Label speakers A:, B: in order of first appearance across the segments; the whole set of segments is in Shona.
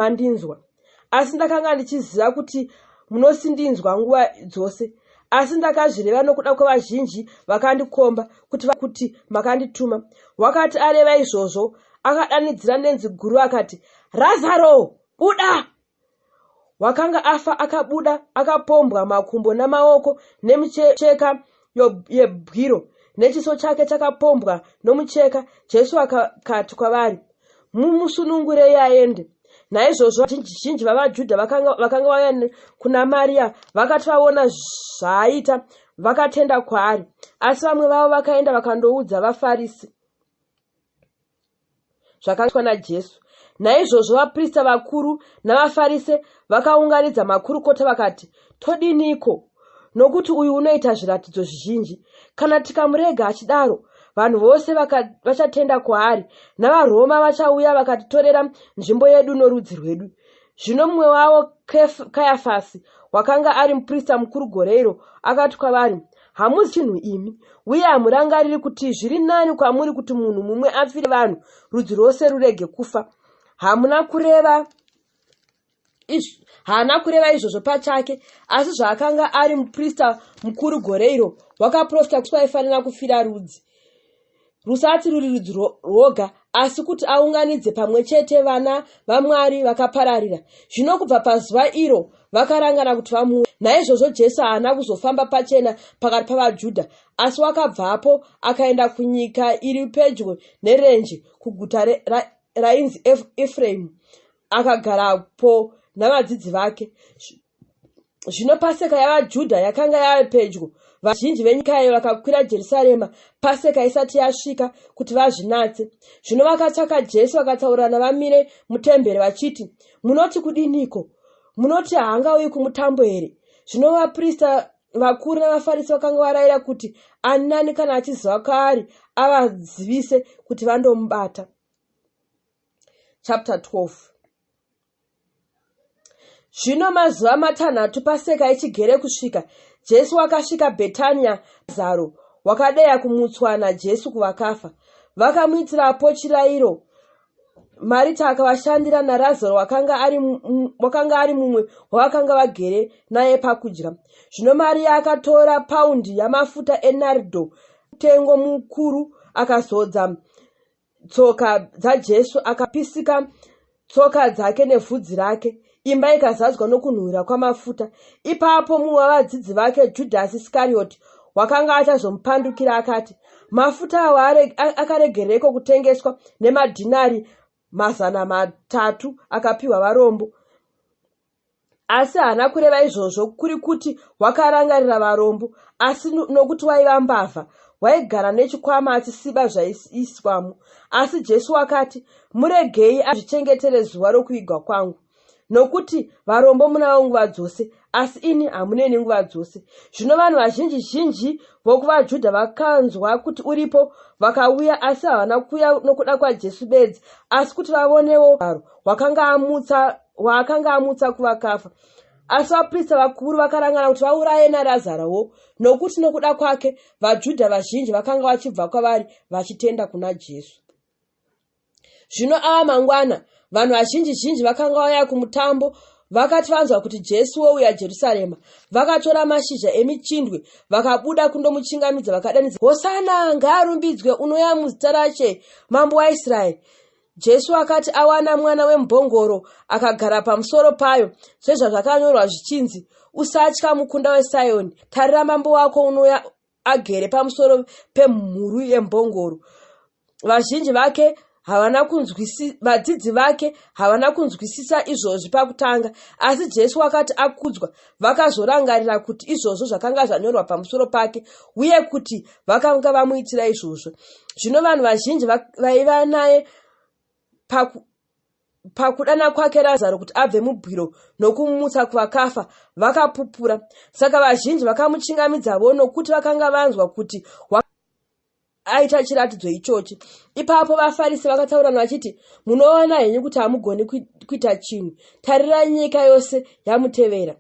A: Mandinzwa. Asi ndakanga ndichiziva kuti munosindinzwa nguva dzose. Asi ndakazvireva nokuda kwevazhinji vakandikomba, kuti kuti makandituma. Wakati areva izvozvo, akadanidzira nenzwi guru akati, Razaro, buda! Wakanga afa akabuda akapombwa makumbo namaoko nemicheka yebwiro, nechiso chake chakapombwa nomucheka. Jesu akati kwavari, Mumusunungurei aende. Naizvozvo vazhinji vavaJudha vakanga vauya kuna Maria vakati vaona zvaaita, vakatenda kwaari. Asi vamwe vavo vakaenda vakandoudza vaFarisi zvakaitwa naJesu. Naizvozvo vaprista vakuru navaFarise vakaunganidza makurukota vakati, Todiniko? Nokuti uyu unoita zviratidzo zvizhinji. Kana tikamurega achidaro, vanhu vose vachatenda kwaari, navaRoma vachauya vakatitorera nzvimbo yedu norudzi rwedu. Zvino mumwe wavo, Kayafasi, wakanga ari muprista mukuru gore iro, akati kwavari, Hamuzi chinhu imi, uye hamurangariri kuti zviri nani kwamuri kuti munhu mumwe afire vanhu, rudzi rwose rurege kufa. Hamuna kureva Haana kureva izvozvo pachake, asi zvaakanga ari muprista mukuru gore iro, wakaprofita kuti aifanira kufira rudzi rusati ruri rudzi rwoga, asi kuti aunganidze pamwe chete vana vaMwari vakapararira. Zvino kubva pazuva iro vakarangana kuti vamuure. Naizvozvo Jesu haana kuzofamba pachena pakati pavaJudha, asi wakabvapo akaenda kunyika iri pedyo nerenje, kuguta rainzi Efraimu, akagarapo navadzidzi vake. Zvino Paseka yavaJudha yakanga yave pedyo, vazhinji venyika iyo vakakwira Jerusarema Paseka isati yasvika kuti vazvinatse. Zvino vakatsvaka Jesu vakataurirana vamire mutemberi vachiti, Munoti kudiniko? Munoti haangauyi kumutambo here? Zvino vaprista vakuru navaFarisi vakanga varayira kuti ani nani kana achiziva kwaari avazivise kuti vandomubata. Chapter 12 Zvino mazuva matanhatu Paseka ichigere kusvika, Jesu wakasvika Bhetania, Razaro wakadeya kumutswa naJesu kuvakafa. Vakamuitirapo chirairo. Marita akavashandira, naRazaro wakanga ari, wakanga ari mumwe wavakanga vagere naye pakudya. Zvino Maria akatora paundi yamafuta enardo, mutengo mukuru, akazodza tsoka dzaJesu, akapisika tsoka dzake nevhudzi rake, imba ikazadzwa nokunhuhwira kwamafuta. Ipapo mumwe wavadzidzi vake, Judhasi Iskarioti, wakanga achazomupandukira akati, Mafuta awa akaregereiko kutengeswa nemadhinari 300 akapiwa varombo? Asi haana kureva izvozvo kuri kuti wakarangarira varombo, asi nokuti waiva mbavha, waigara nechikwama achisiba zvaiiswamo. Asi Jesu wakati, Muregei azvichengetere zuva rokuigwa kwangu. Nokuti varombo munavo nguva dzose, asi ini hamuneni nguva dzose. Zvino vanhu vazhinji-zhinji vokuvaJudha vakanzwa kuti uripo, vakauya, asi havana kuuya nokuda kwaJesu bedzi, asi kuti vavonewo wakanga amutsa waakanga amutsa kuvakafa. Asi vaprista vakuru vakarangana kuti vauraye naRazarowo, nokuti nokuda kwake vaJudha vazhinji vakanga vachibva kwavari vachitenda kuna Jesu. Zvino ava mangwana, vanhu vazhinji-zhinji vakanga vauya kumutambo vakati vanzwa kuti Jesu wouya Jerusarema, vakatora mashizha emichindwe vakabuda kundomuchingamidza vakadanidza, Hosana! Ngaarumbidzwe unouya muzita raShe, Mambo waIsraeri! Jesu akati awana mwana wembongoro akagara pamusoro payo, sezvazvakanyorwa zvichinzi, Usatya, mukunda weSioni, tarira mambo wako unouya agere pamusoro pemhuru yembongoro. Vazhinji vake havana kunzwisi, vadzidzi vake havana kunzwisisa izvozvi pakutanga, asi Jesu wakati akudzwa, vakazorangarira kuti izvozvo zvakanga zvanyorwa pamusoro pake uye kuti vakanga vamuitira izvozvo. Zvino vanhu vazhinji vaiva naye pakudana kwake Razaro kuti abve mubwiro nokumumutsa kuvakafa vakapupura. Saka vazhinji vakamuchingamidzavo nokuti vakanga vanzwa kuti aita chiratidzo ichochi. Ipapo vaFarisi vakataurirana vachiti, Munoona henyu kuti hamugoni kuita chinhu. Tarirai nyika yose yamutevera.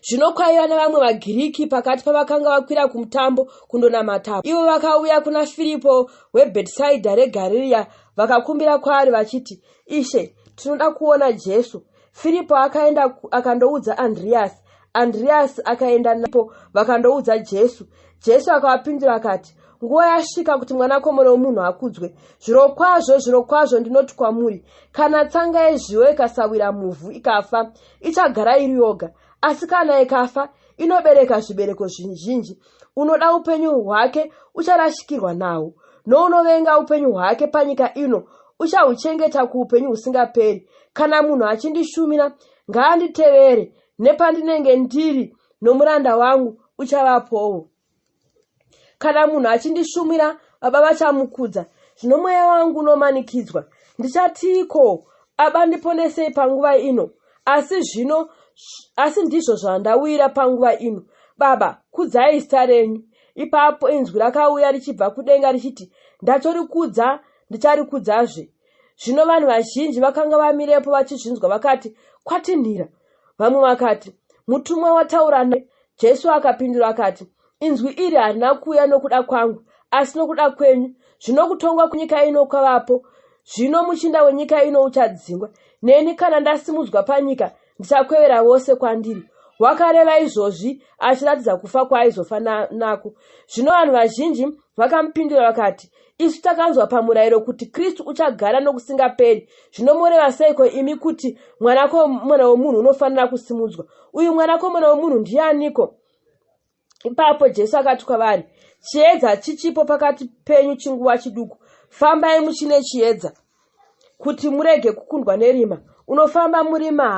A: Zvino kwaiva navamwe vaGiriki pakati pavakanga vakwira kumutambo kundonamata. Ivo vakauya kuna Firipo weBhetisaidha reGarirea vakakumbira kwaari vachiti, Ishe, Tinoda kuona Jesu. Firipo akaenda akandoudza Andriyasi. Andriyasi akaenda napo vakandoudza Jesu. Jesu akavapindura akati, Nguva yasvika kuti Mwanakomana womunhu akudzwe. Zvirokwazvo, zvirokwazvo ndinoti kwamuri, kana tsanga yezviyo ikasawira muvhu ikafa, ichagara iri yoga, asi kana ikafa, inobereka zvibereko zvizhinji. Unoda upenyu hwake ucharashikirwa nahwo, nounovenga upenyu hwake panyika ino uchahuchengeta kuupenyu husingaperi. Kana munhu achindishumira, ngaanditevere, nepandinenge ndiri nomuranda wangu uchavapowo. Kana munhu achindishumira, Baba vachamukudza. Zvino mweya wangu unomanikidzwa. Ndichatiiko? Baba, ndiponesei panguva ino. Asi zvino, asi ndizvo zvandauyira panguva ino. Baba, kudzai zita renyu. Ipapo inzwi rakauya richibva kudenga richiti, Ndatorikudza, ndicharikudzazve. Zvino vanhu vazhinji vakanga vamirepo vachizvinzwa vakati, Kwatinhira. Vamwe vakati, Mutumwa wataura naye. Jesu akapindura akati, Inzwi iri harina kuuya nokuda kwangu, asi nokuda kwenyu. Zvino kutongwa kwenyika ino kwavapo, zvino muchinda wenyika ino uchadzingwa. Neni kana ndasimudzwa panyika, ndichakwevera vose kwandiri. Wakareva izvozvi achiratidza kufa kwaaizofa nako. Zvino vanhu vazhinji vakamupindura vakati, Isu takanzwa pamurayiro kuti Kristu uchagara nokusingaperi. Zvino moreva seiko imi kuti Mwanakomana womunhu unofanira kusimudzwa? Uyu Mwanakomana womunhu ndianiko? Ipapo Jesu akati kwavari, Chiedza chichipo pakati penyu chinguva chiduku. Fambai muchine chiedza, kuti murege kukundwa nerima. Unofamba murima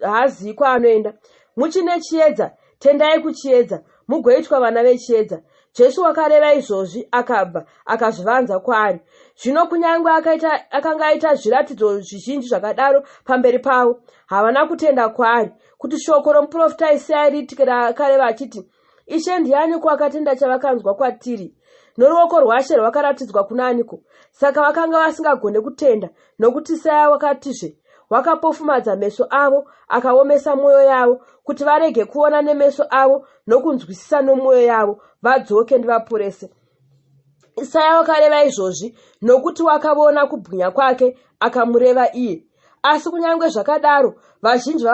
A: haazivi kwaanoenda. Muchine chiedza, tendai kuchiedza, mugoitwa vana vechiedza. Jesu wakareva izvozvi, akabva, akazvivanza kwaari. Zvino kunyange akanga aita zviratidzo zvizhinji zvakadaro pamberi pavo, havana kutenda kwaari, kuti shoko romuprofita Isaya riitike raakareva achiti, Ishe, ndianiko akatenda chavakanzwa kwatiri? Noruoko rwaShe rwakaratidzwa kuna aniko? Saka vakanga vasingagone kutenda, nokuti Isaya wakatizve, Wakapofumadza meso avo, akaomesa mwoyo yavo, kuti varege kuona nemeso avo, nokunzwisisa nomwoyo yavo, vadzoke ndivaporese. Isaya wakareva izvozvi, nokuti wakavona kubwinya kwake, akamureva iye. Asi kunyange zvakadaro, vazhinji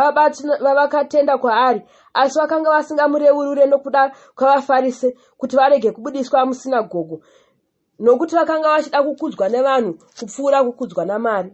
A: vavakatenda kwaari, asi vakanga vasingamureurure nokuda kwavaFarise, kuti varege kubudiswa musinagogo, nokuti vakanga vachida kukudzwa nevanhu kupfuura kukudzwa naMwari.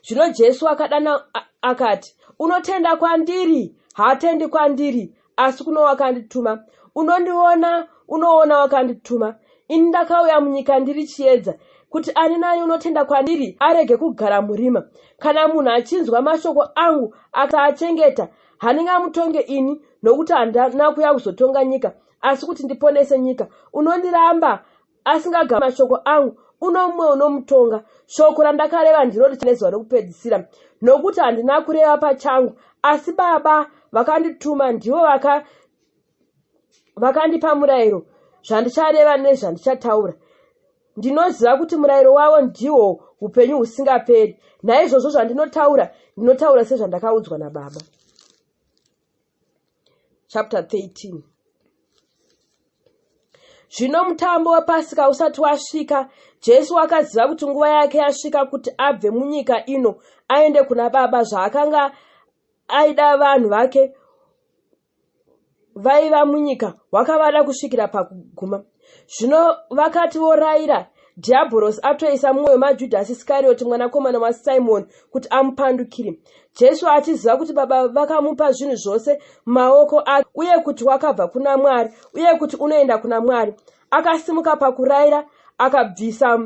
A: Zvino Jesu akadana akati, Unotenda kwandiri, haatendi kwandiri, asi kuno wakandituma. Unondiona, unoona wakandituma. Ini ndakauya munyika ndiri chiedza, kuti ani nani unotenda kwandiri arege kugara murima. Kana munhu achinzwa mashoko angu akaachengeta, handingamutonge ini, nokuti handina kuuya kuzotonga nyika, asi kuti ndiponese nyika. Unondiramba asingagama mashoko angu, uno mumwe unomutonga. Shoko randakareva ndiro nezuva rokupedzisira, nokuti handina kureva pachangu, asi Baba vakandituma ndivo vaka vakandipa murayiro zvandichareva nezvandichataura. Ndinoziva kuti murayiro wavo ndihwo upenyu husingaperi. Naizvozvo zvandinotaura, ndinotaura sezvandakaudzwa naBaba. Chapter 13. Zvino mutambo wePasika usati wasvika, Jesu akaziva kuti nguva yake yasvika kuti abve munyika ino aende kuna Baba. Zvaakanga aida vanhu vake vaiva munyika, wakavada kusvikira pakuguma. Zvino vakati vorayira, Dhiabhorosi atoisa mumwoyo maJudhasi Iskarioti mwanakomana waSimoni kuti amupandukire. Jesu achiziva kuti Baba vakamupa zvinhu zvose mumaoko ake uye kuti wakabva kuna Mwari uye kuti unoenda kuna Mwari, akasimuka pakuraira, akabvisa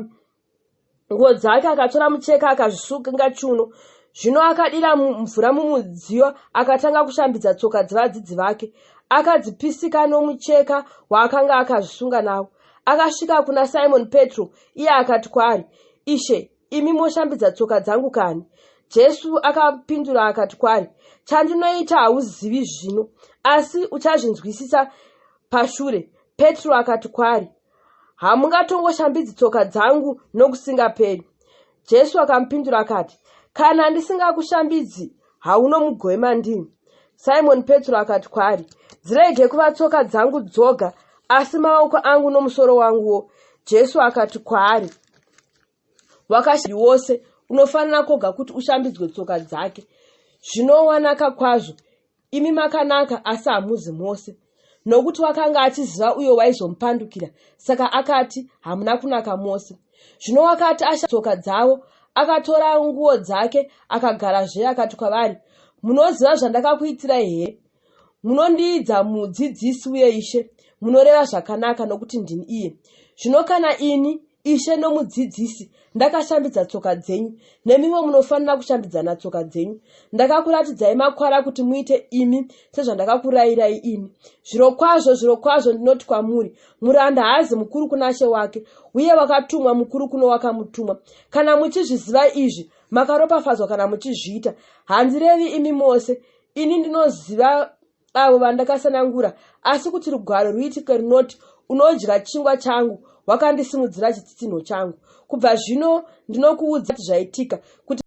A: nguo dzake, akatora mucheka akazvisunga chiuno. Zvino akadira mvura mumudziyo akatanga kushambidza tsoka dzevadzidzi vake, akadzipisika nomucheka waakanga akazvisunga nawo. Akasvika kuna Simoni Petro, iye akati kwaari, Ishe, imi moshambidza tsoka dzangu kani? Jesu akapindura akati kwaari, Chandinoita hauzivi zvino, asi uchazvinzwisisa pashure. Petro akati kwaari, Hamungatongoshambidzi tsoka dzangu nokusingaperi. Jesu akamupindura akati, Kana ndisingakushambidzi, hauno mugove mandiri. Simoni Petro akati kwaari, Dzirege kuva tsoka dzangu dzoga, asi maoko angu nomusoro wanguwo. Jesu akati kwaari, Wakashambidza wose, Unofanira kwoga kuti ushambidzwe tsoka dzake. Zvinowanaka kwazvo. Imi makanaka, asi hamuzi mose. Nokuti wakanga achiziva uyo waizomupandukira, saka akati, Hamuna kunaka mose. Zvino wakati asha tsoka dzavo, akatora nguo dzake, akagarazve, akati kwavari, Munoziva zvandakakuitirai here? Munondiidza mudzidzisi uye Ishe, munoreva zvakanaka, nokuti ndini iye. Zvino kana ini, Ishe nomudzidzisi, ndakashambidza tsoka dzenyu, nemiwo munofanira kushambidzana tsoka dzenyu. Ndakakuratidzai makwara kuti muite imi sezvandakakurayirai ini. Zvirokwazvo, zvirokwazvo ndinoti kwamuri, muranda haazi mukuru kuna she wake, uye wakatumwa mukuru kuno wakamutuma. Kana muchizviziva izvi, makaropafadzwa kana muchizviita. Handirevi imi mose, ini ndinoziva avo vandakasanangura, asi kuti rugwaro ruitike runoti, Unodya chingwa changu, wakandisimudzira chitsitsinho changu. Kubva zvino ndinokuudza kuti zvaitika, kuti.